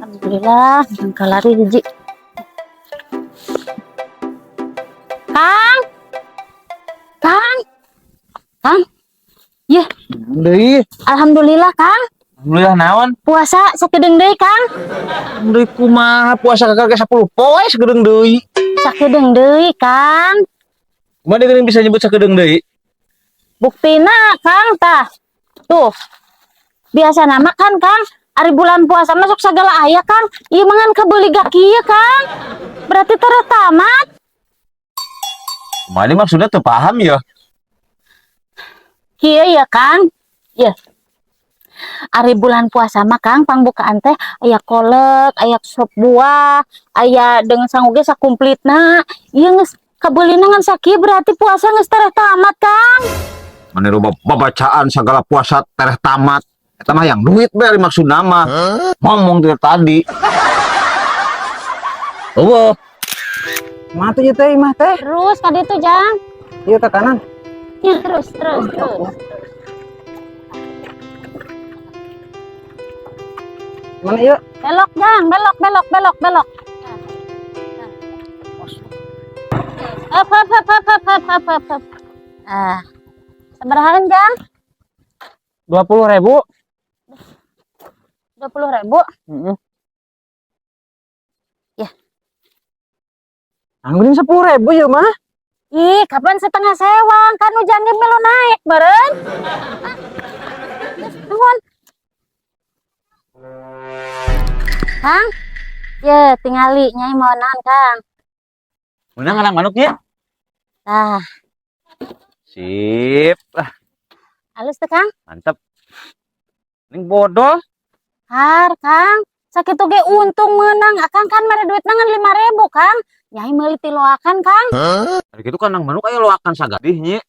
Alhamdulillah, menang kalari hiji. Kang. Kang. Kang. Yeh, Deui. Alhamdulillah, Kang. Alhamdulillah naon? Puasa sakedeung deui, Kang. Deui kumaha puasa kakak 10 poe sakedeung deui. Sakedeung deui, Kang. Kumaha deui bisa nyebut sakedeung deui? Buktina, Kang, tah. Tuh. Biasa nama kan, Kang. Ari bulan puasa masuk segala aya, Kang. Ieu mah ngan kabeuli gak kieu, Kang. Berarti tereh tamat. Kumaha deui maksudnya teu paham ya? Kieu ya, Kang. Ya. Ari bulan puasa mah, Kang, pangbukaan teh aya kolek, aya sop buah, aya dengan sangu ge sakumplitna. Ieu geus kabeulina ngan sakieu, berarti puasa geus tereh tamat, Kang. Mana loba babacaan segala puasa tereh tamat. Eta mah yang duit be ari maksudna mah. Ngomong dari tadi. Eueuh. Mah tuh teh imah teh. Terus ka ditu, Jang. Ieu ke kanan. Ya, terus terus terus. Mana ieu? Belok, Jang, belok belok belok belok. Hop hop hop hop hop hop hop hop, hop. Ah. Sabarahaan, Jang? 20.000. 20.000. Heeh. Ya. Anggurin 10.000 ya mah. Ih, kapan setengah sewang? Kan hujan ge melu naik, beureun. Ah. Nuhun. Kang, ye tingali nyai mau naon, Kang? Meunang anak manuk nya? Tah, Sip. Ah, halus teh, Kang? Mantep. Ning bodoh. Har, Kang. Sakitu ge untung meunang. Akang kan mere duit ngan 5.000, Kang. Nyai meuli tiloakan, Kang. Ari kitu kan nang manuk aya loakan sagadih nya.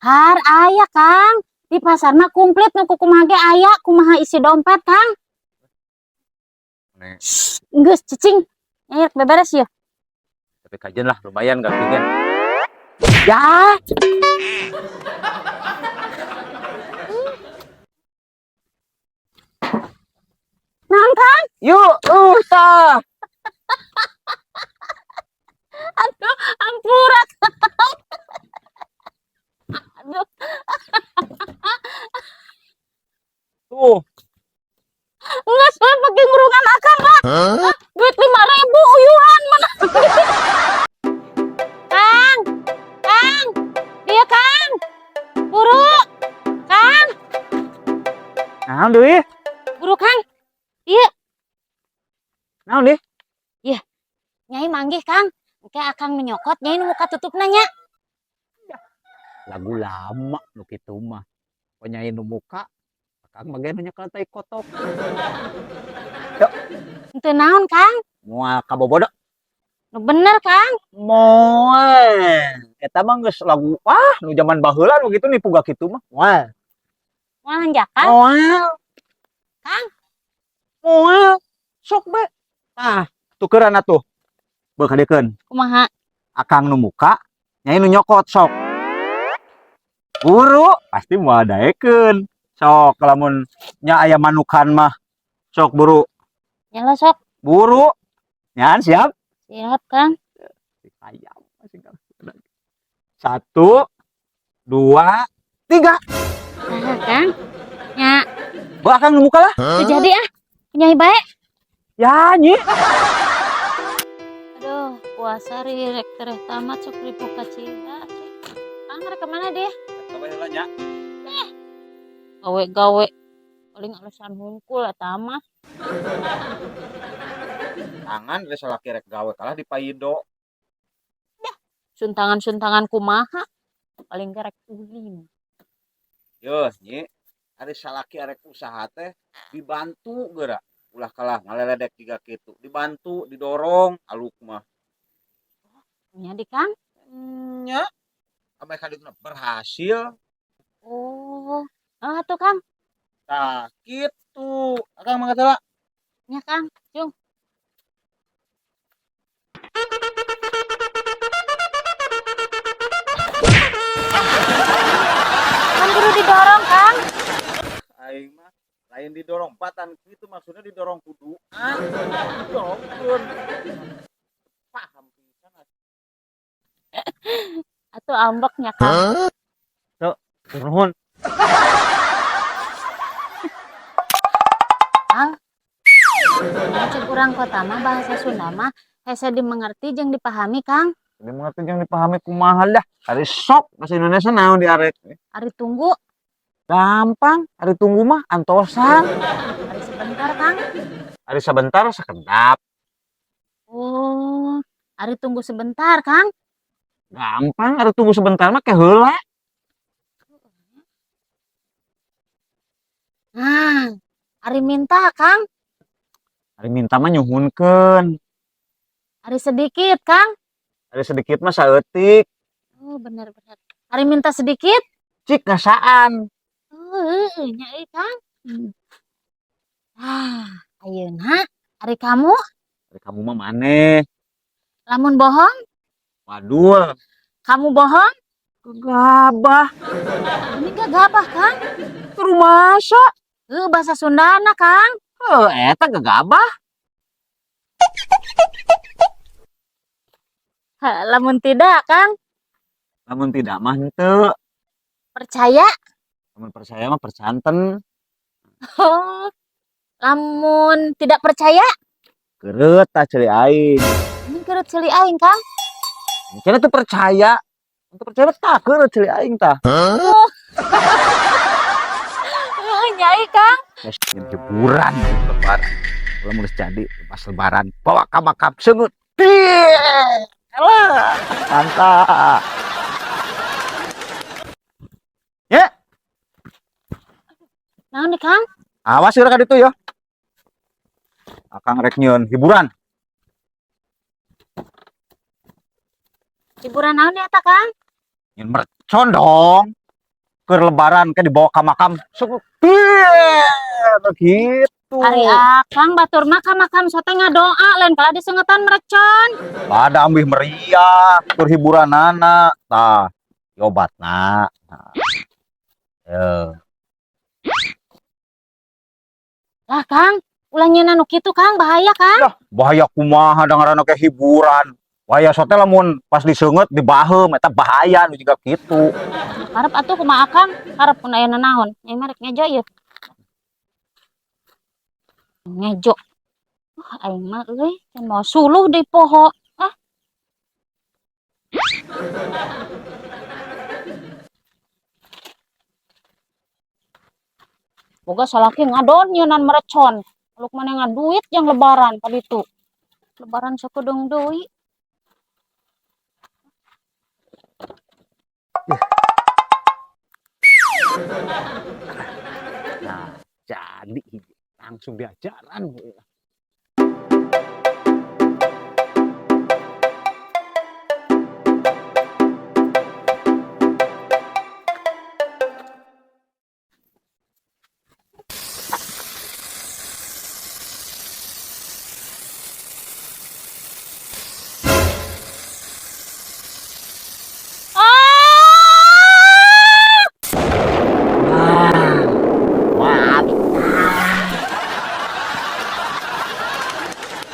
Har aya, Kang. Di pasar mah komplit nu kumaha ge aya, kumaha isi dompet, Kang. Nih. Geus cicing. Nyai rek beberes ya. Tapi kajian lah lumayan gak pingin. Ya. Naon, Kang? Yuk, tah. Aduh, ampura. Aduh. Tuh. Enggak, saya pakai ngurungan akang lah. Ah, duit 5.000 uyuhan mana. Kang, Kang, dia Kang, buru, Kang, Naon deui? Buru Kang, iya, Naon deui? Nyai manggih, Kang, engke akang menyokot, nyai nu muka tutup nanya. Lagu lama nu kitu mah. Pokoknya nu muka akang mah ge nu nyekel tai kotok. Henteu naon, Kang? Moal kabobodo. Nu bener, Kang. Moal. Eta mah geus lagu ah nu zaman baheula nu kitu nipu gak kitu mah. Moal. Moal hanjakan. Moal. Kang. Moal. Sok be. Tah, tukeran atuh. Beuh kadekeun. Kumaha? Akang nu muka, nyai nu nyokot sok. Buru, pasti moal daekeun. Sok lamun nya aya manukan mah. Sok buru. Nyala sok. Buru. Nyan siap? Siap, Kang. Ayam. 1, 2, 3. Nah, Kang. Nya, Bah, Akang nu muka lah. teu jadi ah. Nyai bae. Ya, nyi. Aduh, puasa rek tereh tamat sok ribu kacida. Kang rek kemana deh? Gawe-gawe paling alasan hungkul eta mah. Tangan geus salaki rek gawe kalah di paido. Suntangan-suntangan kumaha? Paling ge rek ulin. Yeuh, nyi. Ari salaki arek usaha teh dibantu geura. Ulah kalah ngaleledek jiga kitu. Dibantu, didorong, aluk mah. Nya di Kang. Nya. Ameh ka dituna berhasil. Oh. Ah tuh, Kang. Tah, kitu. Akang mangga heula. Nya, Kang. Cung. Kan kudu didorong, Kang. Aing mah Lain didorong batan gitu, maksudnya didorong ku doa. Didorongkeun. Paham pisan. Atuh ambeknya, Kang. Nuhun. Kang. Cek urang kota mah bahasa Sunda mah hese dimengerti jeung dipahami, Kang. Dimengerti jeung dipahami kumaha dah. Ari sok bahasa Indonesia naon diarek? Ari tunggu. Gampang, ari tunggu mah antosan. Ari sebentar, Kang. Ari sebentar sekedap. Oh, ari tunggu sebentar, Kang. Gampang, ari tunggu sebentar mah ke heula. Nah, ari minta, Kang. Ari minta mah nyuhunkeun. Ari sedikit, Kang. Ari sedikit mah saeutik. Oh, bener-bener. Ari minta sedikit? Cik ngasaan. Oh, heueuh nya euy, Kang. Ah, ayeuna ari kamu? Ari kamu mah maneh. Lamun bohong? Wadul. Kamu bohong? Gegabah. Ini gegabah, Kang. Rumasa. Heuh, bahasa Sundana, Kang. Heuh, eta gegabah. Ha, lamun tidak, Kang. Lamun tidak mah henteu. Percaya? Lamun percaya mah percanten. Oh. Lamun tidak percaya? Keureut tah ceuli aing. Ini keureut ceuli aing, Kang. Cenah teu percaya. Teu percaya tah keureut ceuli aing tah. Oh. Heueuh, nyai, Kang. Geus hiburan lebaran. Ulah mun geus jadi pas lebaran bawa ka makam seungeut. Elah, mantap. Ya. Naon nih, Kang? Awas ya ka ditu ya. Akang rek nyieun hiburan. Hiburan naon eta, Kang? Nyieun mercon dong. Keur lebaran ke dibawa ka makam. Seungeut. Begitu. Ari akang batur mah ka makam sote ngadoa lain kalah diseungetan mercon. Pada ambih meriah, keur hiburanana. Tah, obatna. Nah. Ye. Lah, Kang, ulah nyieun anu kitu, Kang, bahaya, Kang. Lah, bahaya kumaha da ngaranna ke hiburan. Bahaya sote lamun pas diseungeut dibaheum eta bahaya nu jiga kitu. Karep atuh kumaha Akang? Karep mun aya nanaon. Nyai mah rek ngejo ieu. Ngejo. Wah, aing mah euy, can moal suluh deui poho. Ah. Boga salaki ngadon nyeunan mercon. Aluk maneh ngaduit jang lebaran paditu. Lebaran sakedeung deui. Nah, jadi langsung diajaran.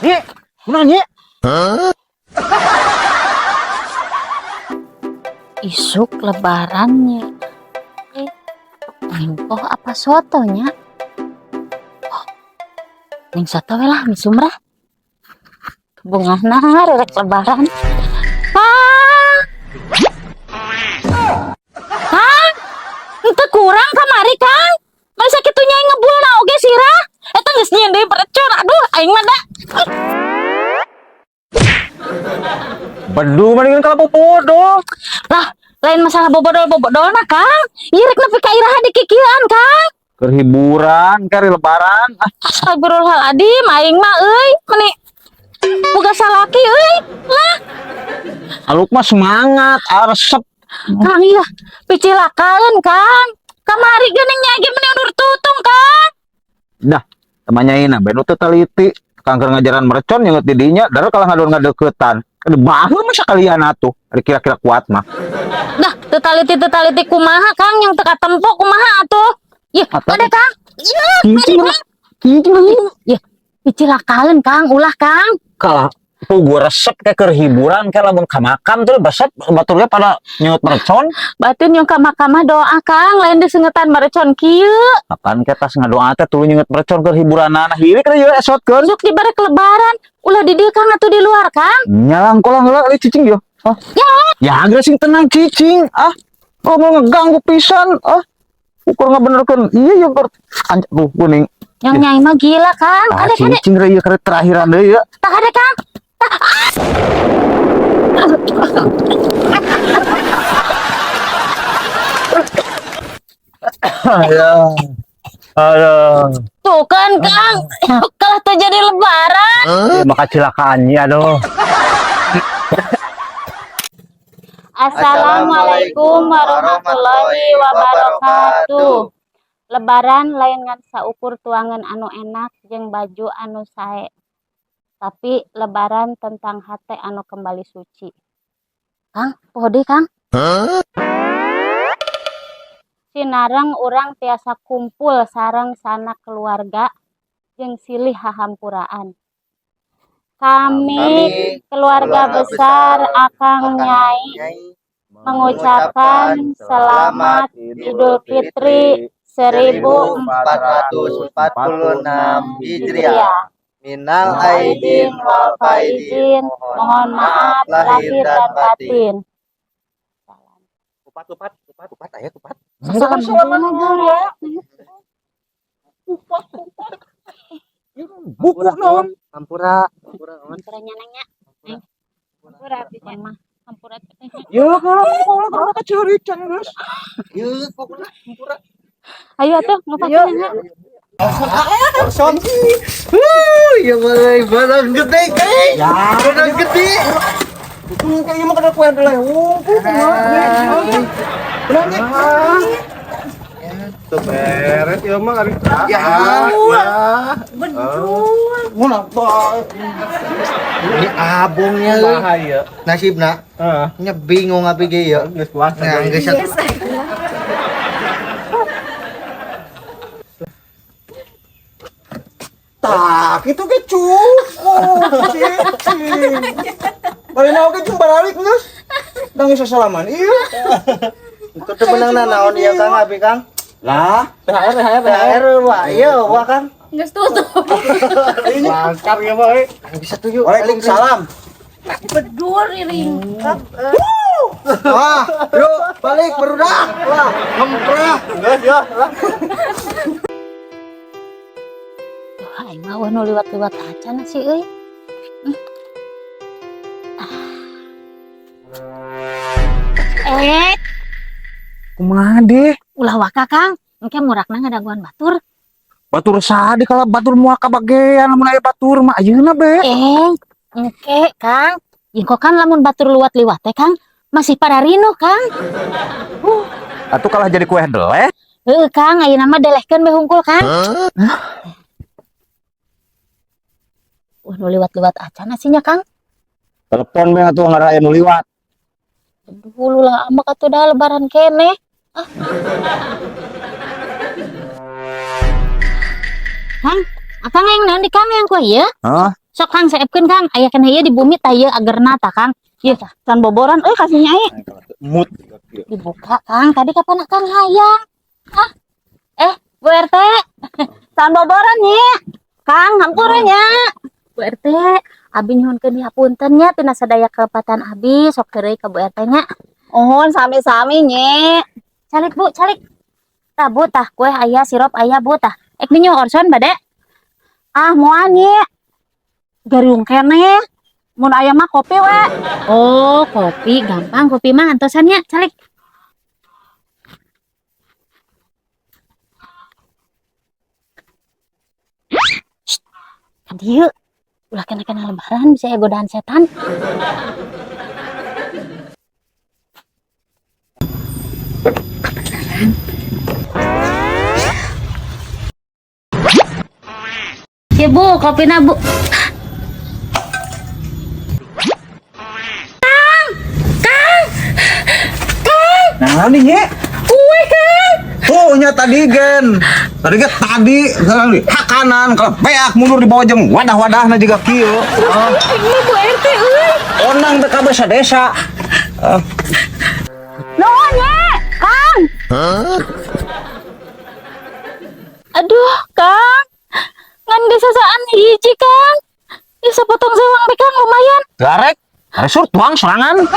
Nyi, kunaon Nyi? Isuk lebarannya. Nempoh apa sotonya? Oh, ning soto we lah, misumrah. Bungahna rek lebaran. Kang! Kang! Henteu kurang kamari, Kang. Masa kitu nyai ngebulna oge sirah? Eta geus nyieun deui perecun. Aduh, aing mah da. Bedu mendingan kalau bobodol. Lah, lain masalah bobodol-bobodolna, Kang. Ieu rek nepi ka iraha dikikieuan, Kang. Keur hiburan, keur lebaran. Ah. Astagfirullahaladzim, aing mah euy, meni boga salaki euy. Lah, Aluk mah semangat, aresep. Kang iya, picilakaeun, Kang. Kamari geuning nyai ge meni undur tutung, Kang. Dah, temannya ina benu teu teliti. Kang keur ngajaran mercon nyeungeut di dinya, darah kalah ngadon ngadeukeutan. Aduh, baheum mah sakalian atuh. Ari kira-kira kuat mah. Dah, teu taliti kumaha, Kang, yang teu katempo kumaha atuh. Yeuh, Atau- kade, Kang. Cicing lah. Cicing lah. Ya, dicilakaeun, Kang, ulah, Kang. Kalah tuh gua resep kayak keur hiburan kayak lamun ka makam tuh resep baturnya pada nyeut mercon. Batin yang ka makam mah doa, Kang, lain disengetan mercon kieu. Apaan kayak tas ngadoa teh tuluy nyeut mercon keur hiburan, nah hirik ieu esotkeun. Sok dibere lebaran, ulah di dieu, Kang, atuh di luar, Kang. Nyalang kolang heula euy cicing yo. Oh. Ya. Ya geus sing tenang cicing. Ah. Oh mau ngeganggu pisan. Ah. Ukur ngabenerkeun. Iya ya ber anjir tuh kuning. Yang nyai mah gila, Kang. Ah, Kade kade, cicing ieu keur terakhiran deui ya. Tak kade, Kang. Tak. Ya. Aduh. Tuh kan, Kang. Kalah tuh jadi lebaran. Ya, maka cilakaan ya aduh. Assalamualaikum warahmatullahi wabarakatuh. Lebaran lain ngan saukur tuangan anu enak jeung baju anu sae. Tapi lebaran tentang hate anu kembali suci. Kang, poho deui, Kang. Sinareng urang tiasa kumpul sareng sanak keluarga jeung silih hahampuraan. Kami, keluarga besar Akang Nyai mengucapkan selamat Idul Fitri 1446 Hijriah. Minal aidin wal faizin. Mohon maaf lahir dan batin. Kupat, kupat, kupat, kupat, aya kupat. Salam dulu. Buku naon? Hampura, hampura naon? Hampura nya nanya. Hampura mah. Hampura teh. Ya kalau kalau kalau keceurican geus. Ieu pokokna hampura. Ayo atuh ngupakeun nya. Son. Ya mulai barang gede guys. Ya. Barang gede. Kayaknya mah kada kue adalah wungkul kumaha. Benar. Beret ya mah ari. Ya. Mun apa? Ini abongnya euy. Bahaya. Nasibna Heeh. nya bingung api ge ya. Geus puasa. Nah, geus atuh. Tah, kitu ge cukup. Cicing. Bari naon ge jeung baralik geus. Da geus sasalaman ieu. Itu teu menang naon ieu Kang abi Kang? Lah, THR THR THR wah ieu wah Kang. Geus tutup. Lancar ya boy. Bisa tuh yuk. Waalaikumsalam. Bedur iring. Wah, yuk balik barudak. Wah, ngemprah. Geus ya lah. Duh, aing mah euweuh nu liwat-liwat acan sih euy. Eh, Kumaha deh? Ulah waka, Kang. Engke murakna ngadaguan batur. Batur saha di kala batur moal kabagean lamun aya batur mah ayeuna be. Eh, engke, Kang. Jengko kan lamun batur luwat-liwat teh, Kang, masih pada rinuh, Kang. Atuh kalah jadi kue deleh. Heuh, Kang, ayeuna mah delehkeun be hungkul, Kang. Wah, nu liwat-liwat acan sih nya, Kang. Telepon be atuh ngaraya nu liwat. Dulu lah amak atuh dah lebaran keneh. Ah. Kang, akang yang naon di Kang yang kuah ieu? Hah? Sok Kang seepkeun Kang, aya keneh ieu di bumi tah ieu agerna tah Kang. Ieu tah, can boboran euy kasih nyai. Mut. Dibuka Kang, tadi kapan Akang hayang? Ah. Eh, Bu RT. Can boboran nya. Kang, hampura nya. Bu RT, abi nyuhunkeun hapunten nya tina sadaya kelepatan abi, sok heureuy ka Bu RT nya. Mohon sami-sami nye. Calik Bu, calik. Tah Bu, tah kue aya, sirup aya Bu tah. Ek minyu orson bade. Ah, moal nye. Gariung keneh. Mun aya mah kopi we. Oh, kopi gampang, kopi mah antosan nya, calik. Shh, ka dieu. Ulah kena-kena lebaran bisa ya godaan setan. Kebenaran. Ya Bu, kopina Bu. Kang! Kang! Kang! Nah, nih, Nye. Kue, Kang! Oh nya tadi gen. Tadi ge tadi kalau di hakanan kalau beak mundur di bawah jeung wadah-wadahna juga kieu. Ah, Ini Bu RT euy. Onang BKB sadesa. Ah. Nuhun ye, Kang. Aduh, Kang. Ngan geus sasaan hiji, Kang. Ieu sapotong sewang teh, Kang, lumayan. Garek, arek sur tuang sorangan.